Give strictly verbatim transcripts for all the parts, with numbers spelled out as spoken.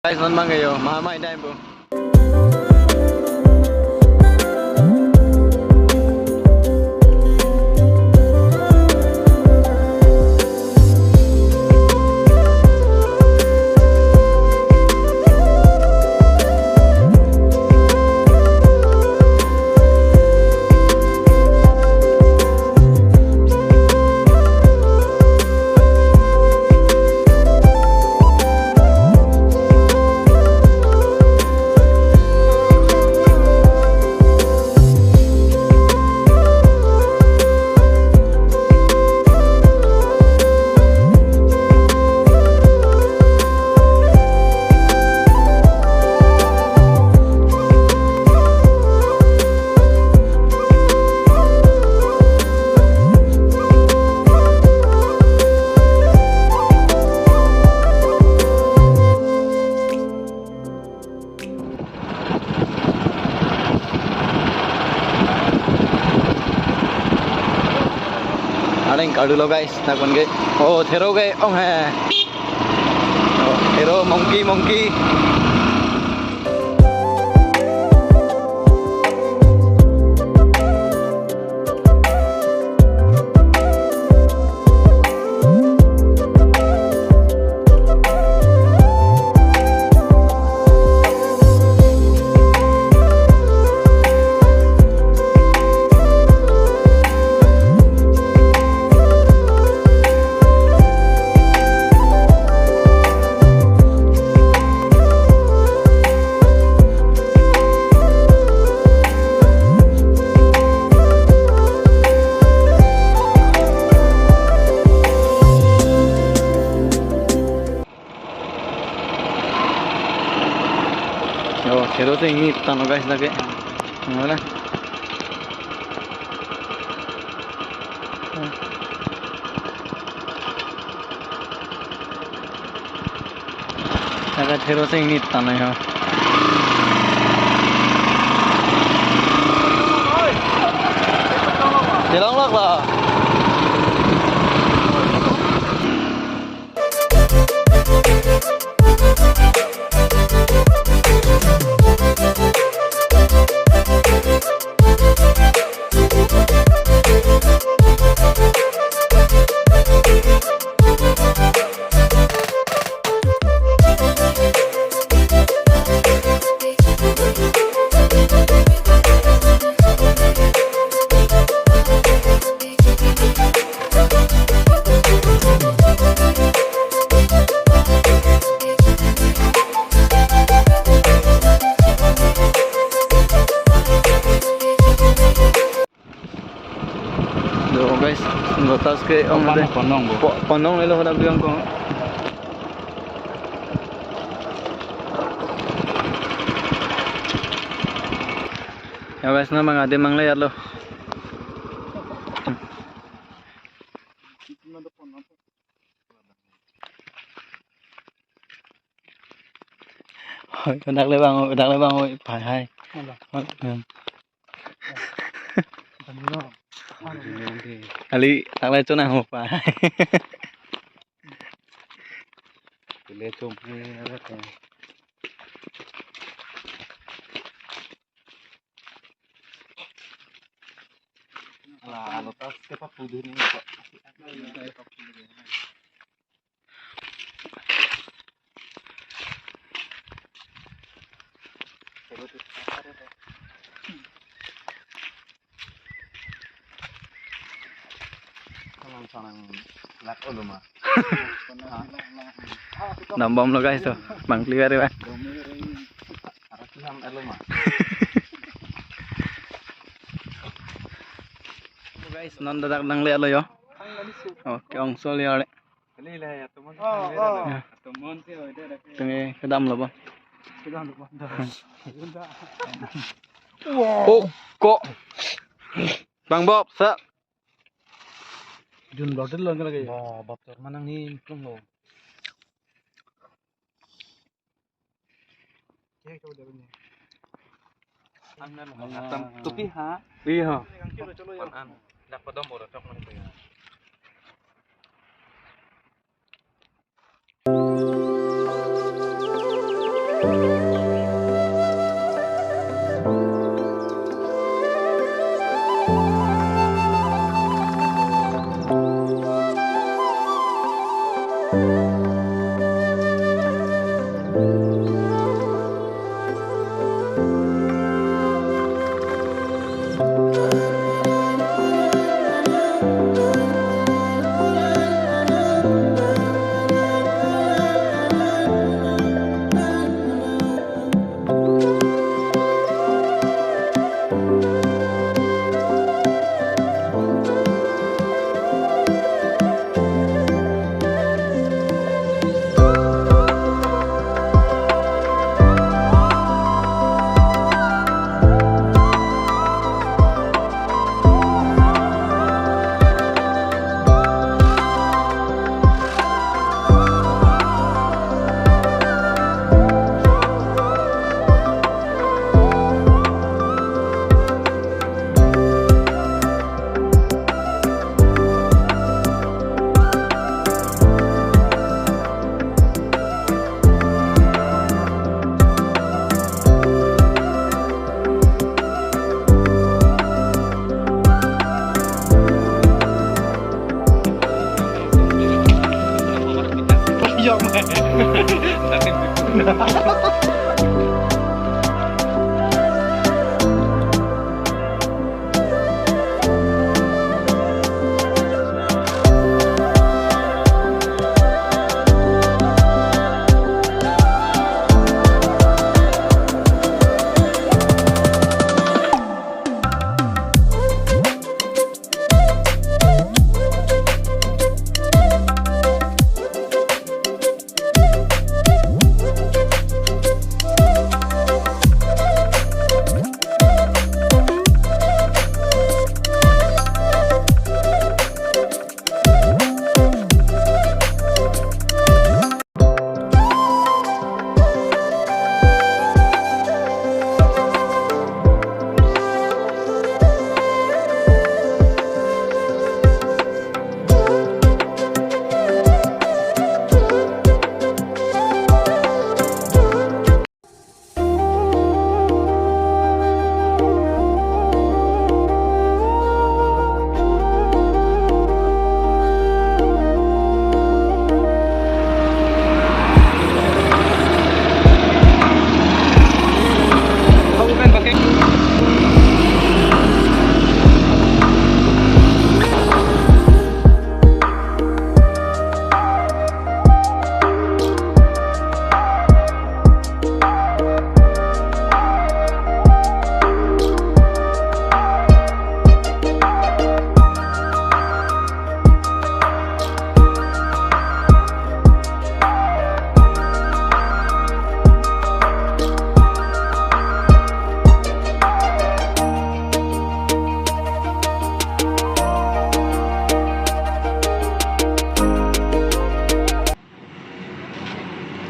Guys, non bang yo, mama indai po. Aling kadulo guys, nakon ke. Oh, thero ke ong hai. Oh, thero monkey, monkey. Yo, thero si ingni tanglo guys lake. Wala. Lake thero si ingni tanglo ho. Chelang lak la. Yo guys, lotus ke ong ade. Ponong, ponong bo. Po-, ponong lelo hadak biang ko. Ya guys, na mang ade mang le yalo. Hoi, dak le bang, dak le bang, hoi, pai hai. Hala. Hoi, hmm. Tadi no. Ali, dak le chona ho pai hai. Tile chom hai, ala te. Ala, alo tas ke papudu ni, Pak. Sanang, sanang lak olo ma. Dambom lo guys to, bang clear ya. Arasi ham elo ma. Guys, non dak nang le alo yo. Oke, ong sol ya le. Kali le ya, tumon. Oh, oh. Ya. Tumon si oi de. Tumi kedam lo bo. Kedam lo bo. Wow. Oh, kok. Bang Bob, sa. Jun blotter lang lagi. Ba, Bob Torman nangni plung lo. An na lo. Atam tupi ha. Iya. Pan an. Dak padom boro chok man ko ya.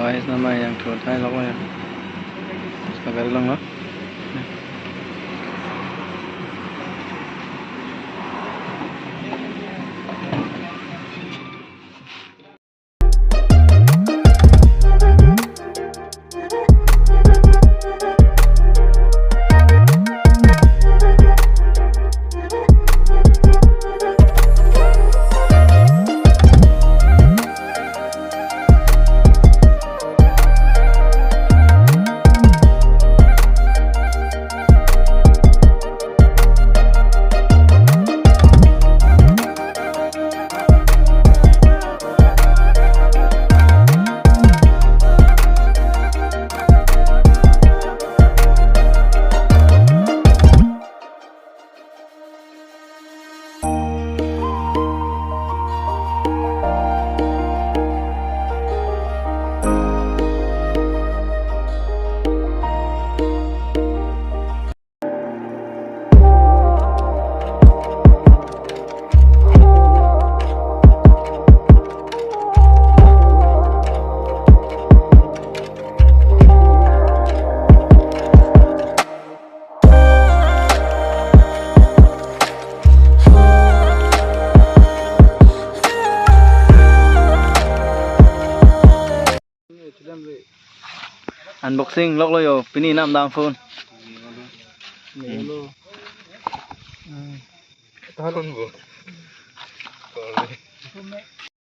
Guys, nama yang thur thai lok ya. Sebagai long lo. Unboxing loklo yo, pini namdam phone.